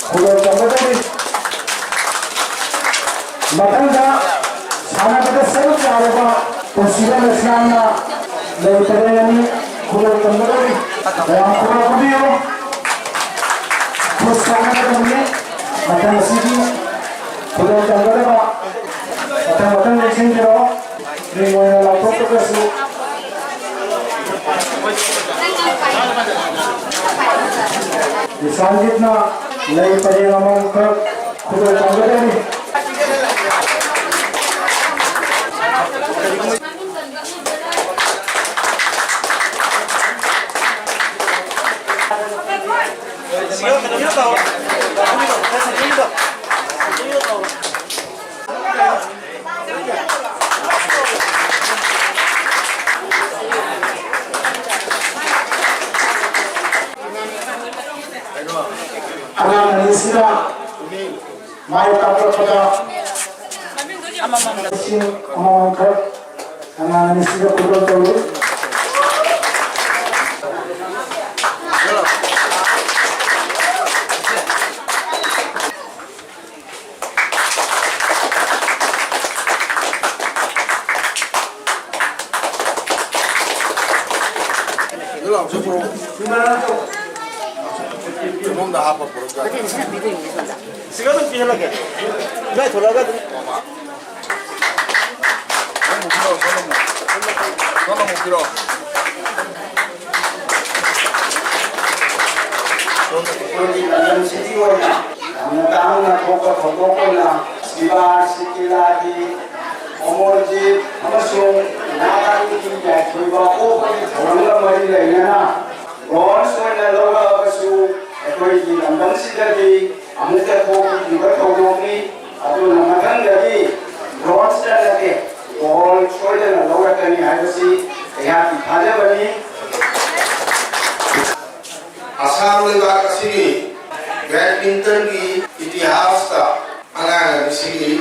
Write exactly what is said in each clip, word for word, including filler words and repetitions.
ꯈꯨꯗꯣꯜ ꯇꯝꯒꯗꯧꯔꯤ꯫ ꯃꯊꯪꯗ ꯁꯥꯟꯅꯕꯗ ꯁꯔꯨꯛ ꯌꯥꯔꯕ ꯄꯨꯟꯁꯤꯕ ꯂꯩꯁ꯭ꯔꯥꯝꯅ ꯂꯩ ꯄꯔꯦꯡ ꯑꯅꯤ ꯈꯨꯗꯣꯜ ꯇꯝꯒꯗꯧꯔꯤ꯫ ꯃꯌꯥꯝ ꯈꯨꯗꯣꯜ ꯄꯤꯕꯤꯌꯨ꯫ ꯈꯨꯠ ꯁꯥꯟꯅꯒꯗꯕꯅꯤ꯫ ꯃꯇꯝ ꯑꯁꯤꯒꯤ ꯈꯨꯗꯣꯜ ꯇꯝꯒꯗꯕ ꯃꯊꯪ ꯃꯊꯪ ꯂꯦꯡꯁꯤꯟꯕꯤꯔꯛꯑꯣ꯫ ꯃꯤꯡ ꯑꯣꯏꯅ ꯂꯥꯎꯊꯣꯛꯇ꯭ꯔꯒꯁꯨ꯫ ꯕꯤꯁ꯭ꯋꯥꯟꯖꯤꯠꯅ ꯂꯩ ꯄꯔꯦꯡ ꯑꯃꯃꯝꯈꯛ ꯈꯨꯗꯣꯜ ꯇꯝꯒꯗꯧꯔꯤ꯫ ꯑꯉꯥꯡ ꯑꯅꯤꯁꯤꯅ ꯃꯥꯏ ꯄꯥꯛꯂꯛꯄꯗ ꯂꯤꯁꯤꯡ ꯑꯃꯃꯝꯈꯛ ꯑꯉꯥꯡ ꯑꯅꯤꯁꯤꯗ ꯈꯨꯗꯣꯜ ꯇꯧꯔꯤ꯫ ꯀꯩꯅꯣꯝꯗ ꯍꯥꯞꯄ ꯄꯨꯔꯛꯀꯦ꯫ ꯃꯊꯦꯜ ꯁꯤꯅ ꯄꯤꯗꯣꯏꯅꯤ ꯁꯣꯝꯗ꯫ ꯁꯤꯒ ꯑꯗꯨꯝ ꯄꯤꯍꯜꯂꯒꯦ꯫ ꯏꯕꯥꯏ ꯊꯣꯛꯂꯛꯑꯒ ꯑꯗꯨꯝ꯫ ꯃꯥꯃ꯫ ꯅꯪ ꯑꯃꯨꯛ ꯄꯤꯔꯛꯑꯣ, ꯁꯣꯝꯗ ꯑꯃꯨꯛ꯫ ꯁꯣꯝꯗ ꯑꯃꯨꯛ ꯄꯤꯔꯛꯑꯣ꯫ ꯑꯩꯈꯣꯏꯒꯤ ꯂꯝꯗꯝꯁꯤꯒꯤ ꯑꯣꯏꯅ ꯌꯥꯝꯅ ꯇꯥꯡꯅ ꯊꯣꯛꯄ ꯊꯧꯗꯣꯛ ꯑꯣꯏꯅ ꯁꯤꯕꯥ ꯁꯤꯀꯤꯂꯥꯒꯤ ꯑꯃꯣꯜꯖꯤꯠ ꯑꯃꯁꯨꯡ ꯏꯅꯥꯒꯤ ꯌꯥꯏꯊꯣꯏꯕ ꯄꯣꯛꯄꯒꯤ ꯊꯧꯔꯝꯒ ꯃꯔꯤ ꯂꯩꯅꯅ ꯕ꯭ꯔꯣꯟꯖ ꯑꯣꯏꯅ ꯂꯧꯔꯛꯑꯕꯁꯨ ꯑꯩꯈꯣꯏꯒꯤ ꯂꯝꯗꯝꯁꯤꯗꯗꯤ ꯑꯃꯨꯛꯇ ꯊꯣꯛꯈꯤꯗ꯭ꯔꯤꯕ ꯊꯧꯗꯣꯛꯅꯤ꯫ ꯑꯗꯨꯅ ꯃꯊꯪꯗꯗꯤ ꯕ꯭ꯔꯣꯟꯖꯇ ꯅꯠꯇꯦ, ꯒꯣꯜ ꯁꯣꯏꯗꯅ ꯂꯧꯔꯛꯀꯅꯤ ꯍꯥꯏꯕꯁꯤ ꯑꯩꯍꯥꯛꯀꯤ ꯊꯥꯖꯕꯅꯤ꯫ ꯑꯁꯥꯝ ꯂꯩꯕꯥꯛ ꯑꯁꯤꯒꯤ ꯕꯦꯗꯃꯤꯟꯇꯟꯒꯤ ꯏꯇꯤꯍꯥꯁꯇ ꯑꯉꯥꯡ ꯑꯅꯤꯁꯤꯒꯤ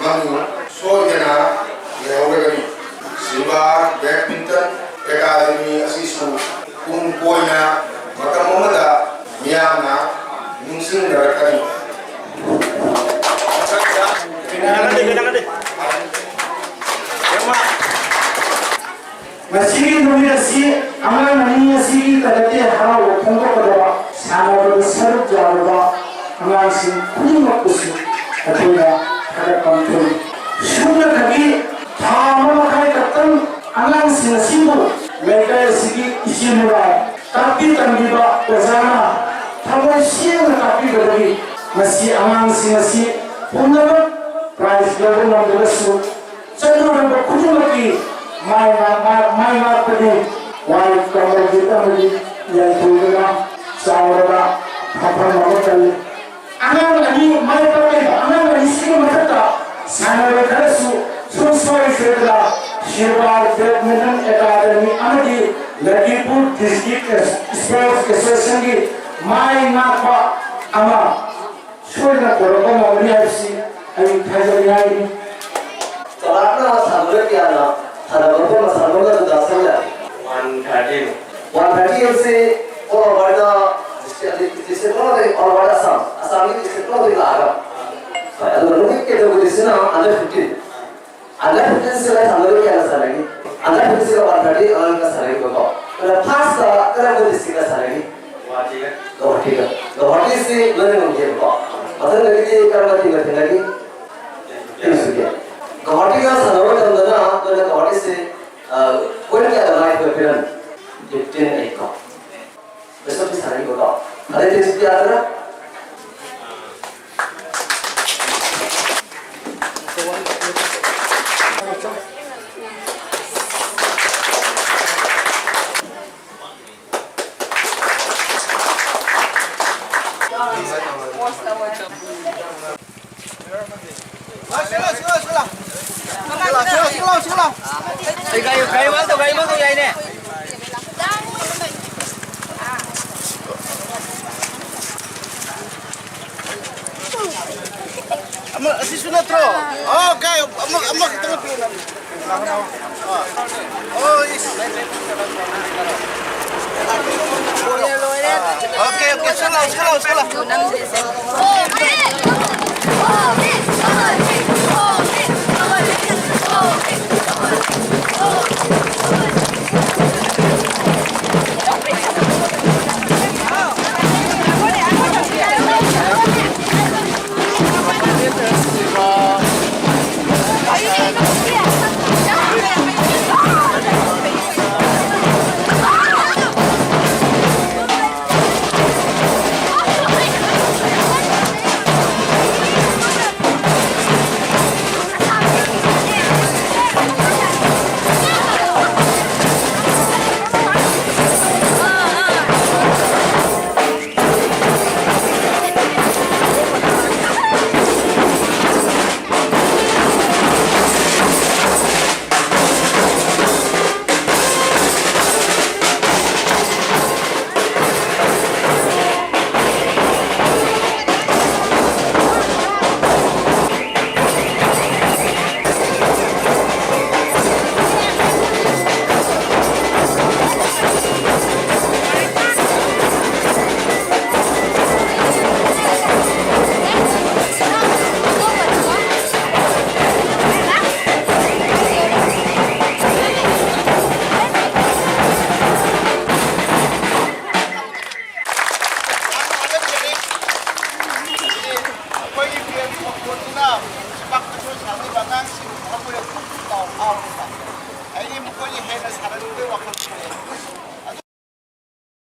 ꯃꯃꯤꯡ ꯁꯣꯏꯗꯅ ꯂꯩꯍꯧꯔꯒꯅꯤ꯫ ꯁꯤꯜꯚꯥ ꯕꯦꯗꯃꯤꯟꯇꯟ ꯑꯦꯀꯥꯗꯃꯤ ꯑꯁꯤꯁꯨ ꯇꯨꯡ ꯀꯣꯏꯅ ꯃꯇꯝ ꯑꯃꯗ ꯃꯤꯌꯥꯝꯅ ꯅꯤꯡꯁꯤꯡꯅꯔꯛꯀꯅꯤ꯫ ꯉꯁꯤꯒꯤ ꯅꯨꯃꯤꯠ ꯑꯁꯤ ꯑꯉꯥꯡ ꯑꯅꯤ ꯑꯁꯤꯒꯤ ꯀꯔꯥꯇꯦ ꯍꯔꯥꯎꯕ ꯐꯣꯡꯗꯣꯛꯀꯗꯕ ꯁꯥꯟꯅꯕꯗ ꯁꯔꯨꯛ ꯌꯥꯔꯤꯕ ꯑꯉꯥꯡꯁꯤꯡ ꯈꯨꯗꯤꯡꯃꯛꯄꯨꯁꯨ ꯑꯩꯈꯣꯏꯅ ꯊꯥꯒꯠꯐꯝ ꯊꯣꯛꯏ꯫ ꯁꯨꯞꯅꯇꯒꯤ ꯊꯥ ꯑꯃ ꯃꯈꯥꯏ ꯈꯛꯇꯪ ꯑꯉꯥꯡꯁꯤꯡ ꯑꯁꯤꯕꯨ ꯂꯩꯀꯥꯏ ꯑꯁꯤꯒꯤ ꯏꯆꯤꯜ ꯏꯅꯥꯎ ꯇꯥꯛꯄꯤ ꯇꯝꯕꯤꯕ ꯑꯣꯖꯥꯅ ꯊꯃꯣꯏ ꯁꯦꯡꯅ ꯇꯥꯛꯄꯤꯕꯗꯒꯤ ꯉꯁꯤ ꯑꯉꯥꯡꯁꯤꯡ ꯑꯁꯤ ꯄꯨꯝꯅꯃꯛ ꯄ꯭ꯔꯥꯏꯖ ꯂꯧꯕ ꯉꯝꯗ꯭ꯔꯒꯁꯨ ꯆꯠꯂꯨꯔꯕ ꯈꯨꯗꯤꯡꯃꯛꯀꯤ ꯃꯥꯏ ꯉꯥꯛ-, ꯃꯥꯏ-, ꯃꯥꯏ ꯉꯥꯛꯄꯅꯤ꯫ ꯋꯥꯏ ꯀꯝꯕꯜꯒꯤ ꯑꯃꯗꯤ ꯌꯥꯏꯊꯣꯛꯇꯨꯅ ꯆꯥꯎꯔꯕ ꯃꯐꯝ ꯑꯃ ꯀꯜꯂꯤ꯫ ꯑꯉꯥꯡ ꯑꯅꯤ ꯃꯥꯏ ꯄꯥꯛꯂꯤꯕ ꯑꯉꯥꯡ ꯑꯅꯤꯁꯤꯒꯤ ꯃꯊꯛꯇ ꯁꯥꯟꯅꯔꯣꯏ ꯈꯔꯁꯨ ꯁꯨꯡꯁꯣꯏ ꯁꯣꯏꯗꯅ ꯁꯤꯔꯕꯥꯔ ꯕꯦꯗꯃꯤꯟꯇꯟ ꯑꯦꯀꯥꯗꯃꯤ ꯑꯃꯗꯤ ꯂꯈꯤꯄꯨꯔ ꯗꯤꯁꯇ꯭ꯔꯤꯛ ꯏꯁꯄꯣꯔꯠꯁ ꯑꯦꯁꯣꯁꯤꯌꯦꯁꯟꯒꯤ ꯃꯥꯏ ꯉꯥꯛꯄ ꯑꯃ ꯁꯣꯏꯗꯅ ꯄꯨꯔꯛꯄ ꯉꯝꯒꯅꯤ ꯍꯥꯏꯕꯁꯤ ꯑꯩ ꯊꯥꯖꯕ ꯌꯥꯏ꯫ ꯆꯥꯎꯔꯥꯛꯅ ꯁꯥꯟꯅꯔꯣꯏ ꯀꯌꯥꯅ ꯁꯥꯟꯅꯕ ꯃꯐꯝ ꯁꯥꯟꯅꯐꯝ ꯑꯗꯨꯗ ꯆꯪꯂꯦ꯫ One thirty꯫ One thirty ꯑꯁꯤ all over the district, district ꯄꯨꯝꯅꯃꯛꯇꯒꯤ, all over the Assam, ꯑꯁꯥꯝꯒꯤ district ꯄꯨꯝꯅꯃꯛꯇꯒꯤ ꯂꯥꯛꯑꯒ꯫ ꯍꯣꯏ, ꯑꯗꯨꯒ ꯅꯨꯃꯤꯠ ꯀꯩꯗꯧꯕꯗꯁꯤꯅ under fifteen꯫ Under fifteen ꯁꯤꯗ ꯁꯥꯟꯅꯔꯣꯏ ꯀꯌꯥꯅ ꯁꯥꯟꯅꯈꯤ? Under fifteen ꯁꯤꯗ one thirty ꯑꯉꯥꯡꯅ ꯁꯥꯟꯅꯈꯤꯕꯀꯣ꯫ ꯑꯗꯨꯅ first ꯀꯔꯝꯕ district ꯅ ꯁꯥꯟꯅꯈꯤ? ꯒꯧꯍꯥꯇꯤꯒ꯫ ꯒꯧꯍꯥꯇꯤꯁꯤ ꯂꯣꯏꯅ ꯉꯝꯈꯤꯕꯀꯣ꯫ ꯃꯊꯪꯗꯒꯤꯗꯤ ꯀꯔꯝꯕ ꯇꯤꯝꯒ ꯊꯦꯡꯅꯈꯤ? ꯇꯤꯝꯁꯤꯒꯤ꯫ ꯒꯧꯍꯥꯇꯤꯒ ꯁꯥꯟꯅꯕ ꯃꯇꯝꯗꯅ ꯅꯣꯏꯅ ꯒꯧꯍꯥꯇꯤꯁꯤ, ꯑ, ꯄꯣꯏꯟ ꯀꯌꯥꯗ ꯃꯥꯏ ꯄꯤꯔꯝꯃꯤ? ꯐꯤꯐꯇꯤꯟ ꯑꯩꯠ ꯀꯣ꯫ ꯕꯦꯁ ꯑꯣꯐ ꯊ꯭ꯔꯤ ꯁꯥꯟꯅꯈꯤꯕꯀꯣ꯫ ꯑꯗꯩ ꯇꯤꯝꯁꯤꯗꯤ ꯌꯥꯗ꯭ꯔꯥ? ꯑꯩ ꯒꯥꯔꯤ, ꯒꯥꯔꯤ ꯃꯥꯡ ꯇꯧ, ꯒꯥꯔꯤ ꯃꯥꯡ ꯇꯧ ꯌꯥꯏꯅꯦ꯫ ꯑꯃ, ꯑꯁꯤꯁꯨ ꯅꯠꯇ꯭ꯔꯣ? ꯑꯣꯀꯦ, ꯑꯃ, ꯑꯃꯈꯛꯇꯪ ꯄꯤꯌꯨ, ꯅꯪ꯫ ꯑꯣ, ꯏꯁ꯫ ꯑꯣꯀꯦ, ꯑꯣꯀꯦ, ꯆꯠꯂꯣ, ꯆꯠꯂꯣ, ꯆꯠꯂꯣ꯫ ꯈꯨꯄꯥꯛꯇꯁꯨ ꯁꯥꯟꯅꯔꯤꯕ ꯑꯉꯥꯡꯁꯤꯡ ꯊꯃꯣꯏ ꯑꯗꯨꯝ ꯇꯥꯎ ꯐꯥꯎꯔꯦꯕ꯫ ꯑꯩ ꯃꯈꯣꯏꯒꯤ ꯍꯦꯟꯅ ꯁꯥꯟꯅꯅꯤꯡꯕꯒꯤ ꯋꯥꯈꯜ ꯄꯣꯛꯑꯦ꯫